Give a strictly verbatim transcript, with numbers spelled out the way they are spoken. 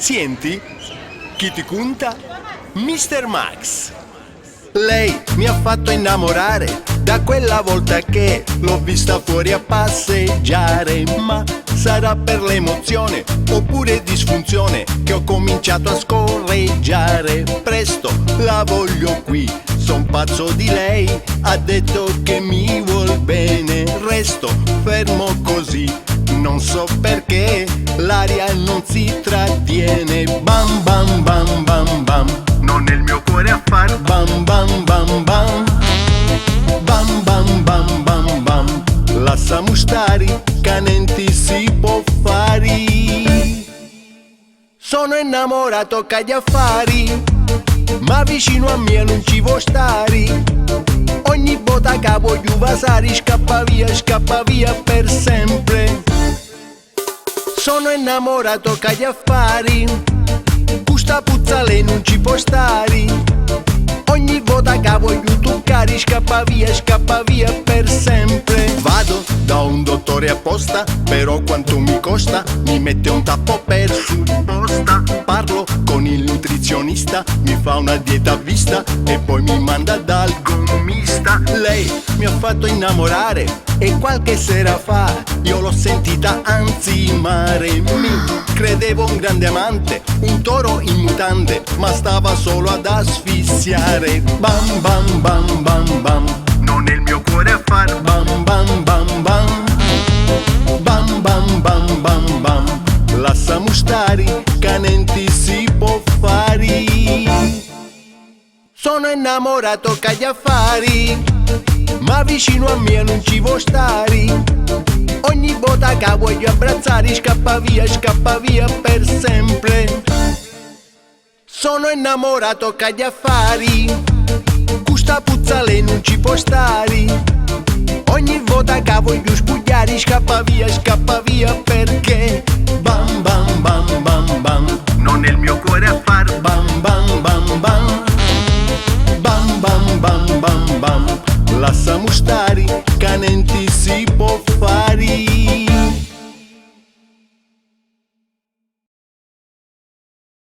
Sienti, chi ti cunta? Mister Max. Lei mi ha fatto innamorare da quella volta che l'ho vista fuori a passeggiare, ma sarà per l'emozione oppure disfunzione che ho cominciato a scorreggiare. Presto, la voglio qui, son pazzo di lei, ha detto che mi vuol bene. Resto fermo così, non so perché, l'aria non si trattiene. Bam bam bam bam bam, non è il mio cuore a far bam bam bam bam. Bam bam bam bam bam, lassamu stari, ca nenti si può fari. Sono innamorato, ca gli affari, ma vicino a mia non ci vuoi stari. Ogni volta che voglio vasari, scappa via, scappa via per sempre. Sono innamorato, ca gli affari, cu sta puzza lei non ci può stari. Ogni volta che voglio toccare, scappa via, scappa via per sempre. Vado da un dottore apposta, però quanto mi costa? Mi mette un tappo per supposta. Parlo con il nutrizionista, mi fa una dieta a vista e poi mi manda dal gommista. Lei mi ha fatto innamorare e qualche sera fa io l'ho sentita anzimare. Mi credevo un grande amante, un toro in mutande, ma stava solo ad asfissiare. Bam bam bam bam bam, non è il mio cuore a far bam bam bam bam. Bam bam bam bam bam, lassamu stari, ca nenti si può fari. Sono innamorato, ca gli affari, ma vicino a mia non ci vuoi stari. Ogni volta che voglio abbracciare, scappa via, scappa via per sempre. Sono innamorato, ca gli affari, cu sta puzza lei non ci può stari. Ogni volta che voglio spugliare, scappa via, scappa via perché bam bam bam bam bam, non è il mio cuore a far bam bam bam bam. Bam bam bam bam bam, lassamu stari, ca nenti si può fari.